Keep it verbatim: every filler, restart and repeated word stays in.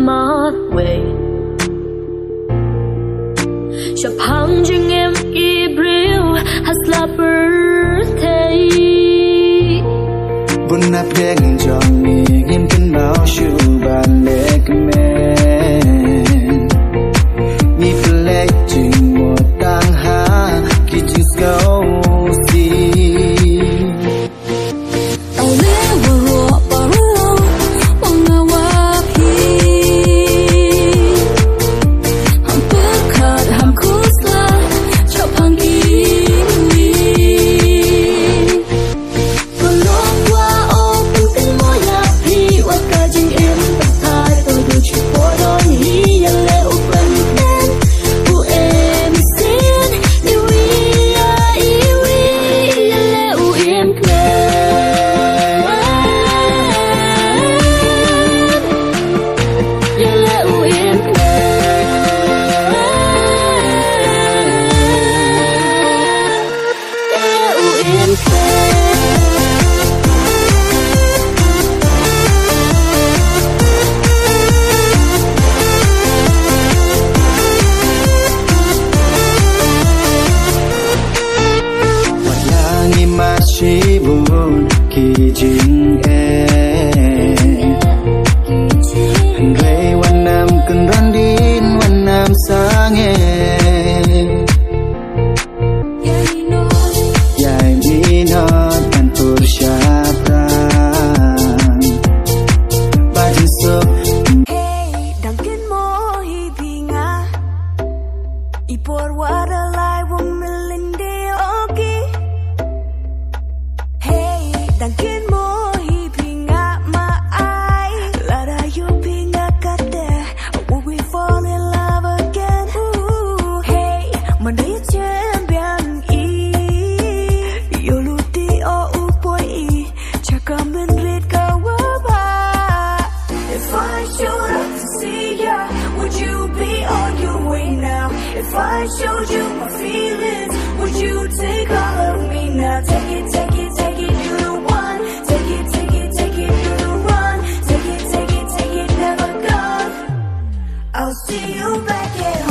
Marwei. Shaphang jingim ki briew ha sla pyrthei. Bun na pdeng jong ngi ngim kynmaw shuh ban leh kmen. Ngi pynleit jingmut tang ha ki jingsngewsih. Wat la ngi mad shibun ki jingeh, hynrei wat nang kynran dien, wat nang sangeh. Ïa i Minot ngan pyrshah tang ba jingsuk. Hey, dang kynmaw hi phi nga. I por wat la lai wa mlin de oki. Hey, dang kynmaw hi phi nga ma ai. Lada ïoh phi nga kata, will we fall in love again? Ooh, hey, man da ïa jem biang i. Ïoh lut i o u poi i. Chaka mynrit ka wa ba. If I showed up to see ya, would you be on your way now? If I showed you my feelings, would you take all of me now? Take it, take it, take it, you're the one. Take it, take it, take it, you're the one. Take it, take it, take it, never gone. I'll see you back at